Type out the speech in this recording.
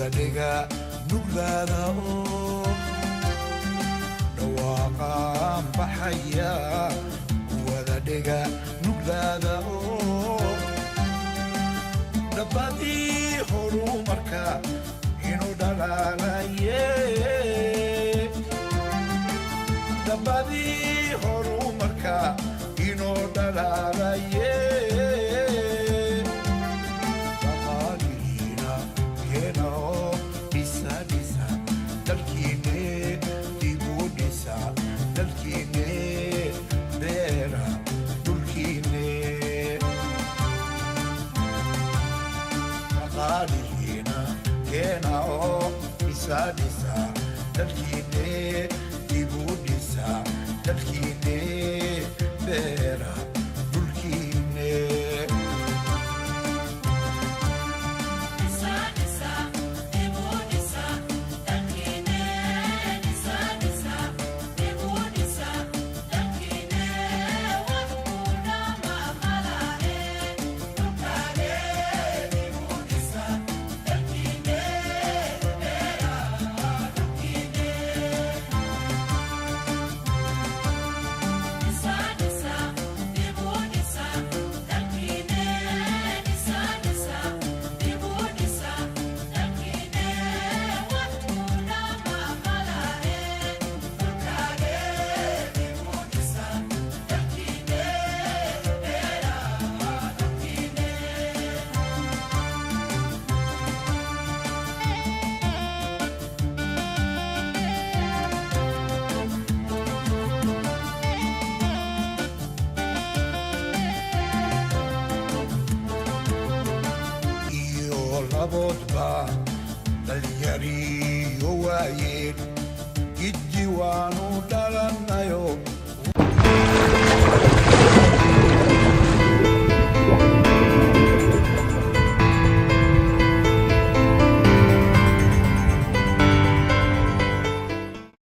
Wada dhiga nuglaada oo dhawaaqaan baxaya, wada dhiga nuglaada oo dhabadii horumarka inuu dhalaalaye, dhabadii horumarka inuu dhalaalaye. Dhaqaalihiina keena oo dhisa, dhisa dalkiine, dibu dhisa dalkiine, beera dhulkiine. Dhaqaalihiina keena oo dhisa, dhisa dalkiine, dibu dhisa dalkiine, beera dhulkiine. Dhisa, dhisa, dibu dhisa dalkiine. Dhisa, dhisa, dibu dhisa dalkiine. Wax ku dhama malahe dhulkaage. Dibu dhisa dalkiine, beera dhulkiine. Dhisa, dhisa, dibu dhisa dalkiine. Dhisa, dhisa, dibu dhisa dalkiine. Wax ku dhama malahe dhulkaage. Dibu dhisa dalkiine, beera dhulkiine. Iyo laboodba dhalinyariyo waayeen, giddi waanu dhalannayo.